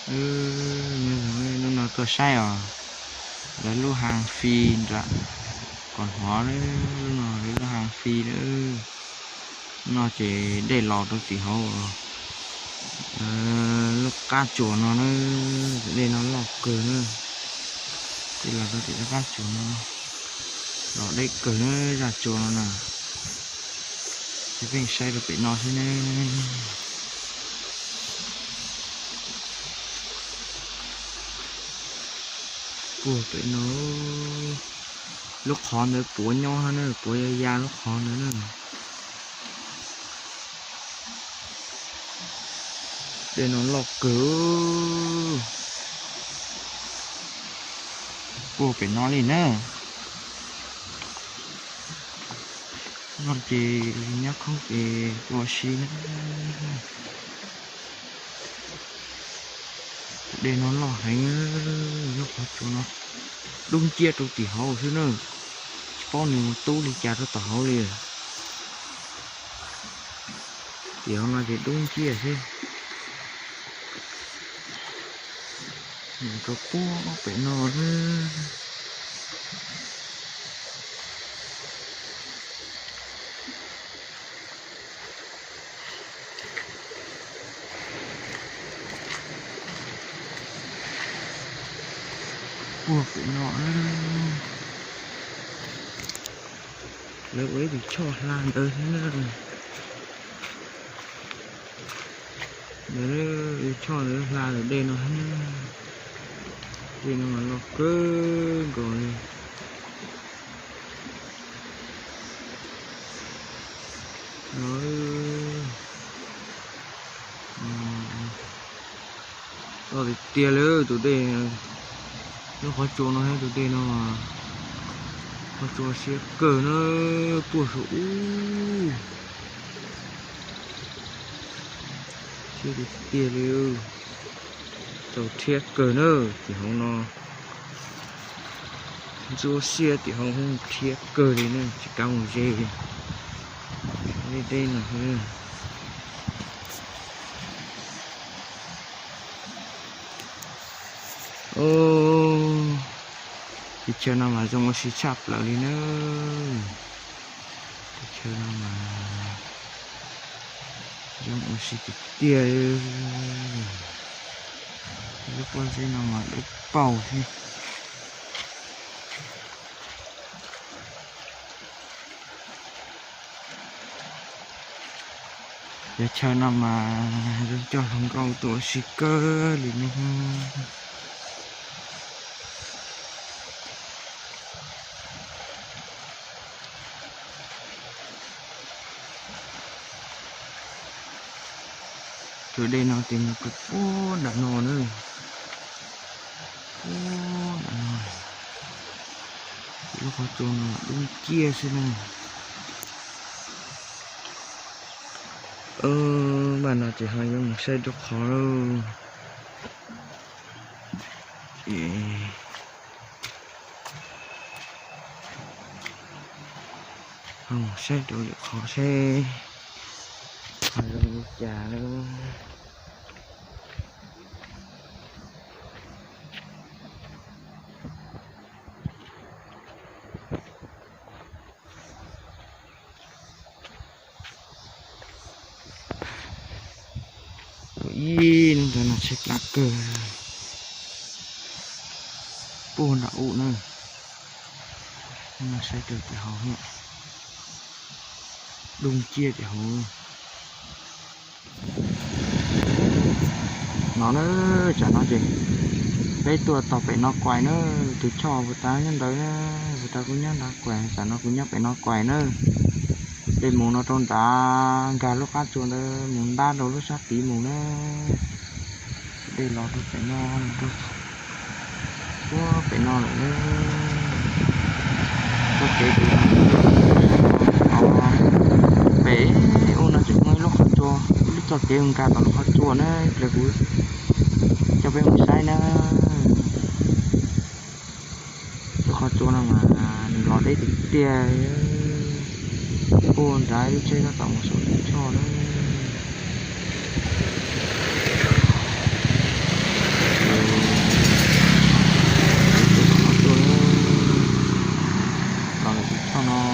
Nyob zoo, hnub no tuaj saib os, lawv lub hav fij nram Kos Hnov, lub no lawv lub hav fij na. No ces dej los rau tim hauv lub qab tsuas no na, dej no loj kawg na. Dej los rau tim lub qab tsuas no, los deb kawg na, zaj tsua no na. Ces pheej saib rau pem no xwb ne. Puag pem no, lub qhov ntawd puav nyob na, puav ya ya lub qhov ntawd na. Dej no loj kawg. Puag pem no li na. No ces nyob khoob ces ua si na. Tus dej no loj heev, lub qhov tsua no dub nciab rau tim hauv xwb na. Tsis paub nws mus tub li cas rau tom hauv li. Tim hauv no ces dub nciab xwb. Rau puag pem no. Puag pem no, lawv ua ib tus choj hla ntawd thiab na. Ntawd, tus choj ntawd hla tus dej no thiab na. Dej no mas loj kawg nkaus li. No, loj tiag tiag li tus dej, lub qhov tsua no thiab tus dej no mas, qhov tsua siab kawg na, puag saum ub. Siab tiag tiag li, txaus rhiab kawg na, tim hauv no. Ntxuav xiab tim hauv rhiab kawg li ne, tsis kav mus ze li. Deb deb no. Teb chaws no mas zoo ua si tshaj plaws li na. Teb chaws no mas zoo ua si tiag tiag. Lub pob zeb no mas dawb paug thiab. Teb chaws no mas zoo coj hluas nkauj tuaj ua si kawg li ne. Tus dej no ces nws puag nram no na. Puag nram no. Lub qhov tsua no dub nciab xwb na. Npaj no ces ho yuav mus saib rau qhov lauj. Ho mus saib rau lwm qhov seb ho zoo li cas lauj. Tus ib ntawd no tshaib plab kawg, puag nram ub na. No saib rau tim hauv, dub nciab tim hauv. No na, tsam no ces peb tuaj tog pem no kuaim na, tus choj puas tas nyob ntawd na, puas tas kuv nyob nrad kuaim, tsam no kuv nyob pem no kuaim na. Dej mus no rau nrad nkag lub qab tsua ntawd mus ntab rau lub sab tid mus na. Dej los rau pem no, rau puag pem no lawm na. Txoj kev pem ub no tseem muaj ib lub qhov tsua, ib lub txoj kev nkag tom lub qhov tsua na, ib pliag kuv coj peb mus saib na. Lub qhov tsua no mas nws los deb tiag tiag, puag nrad lub tsheb tab tom mus saum lub choj na. no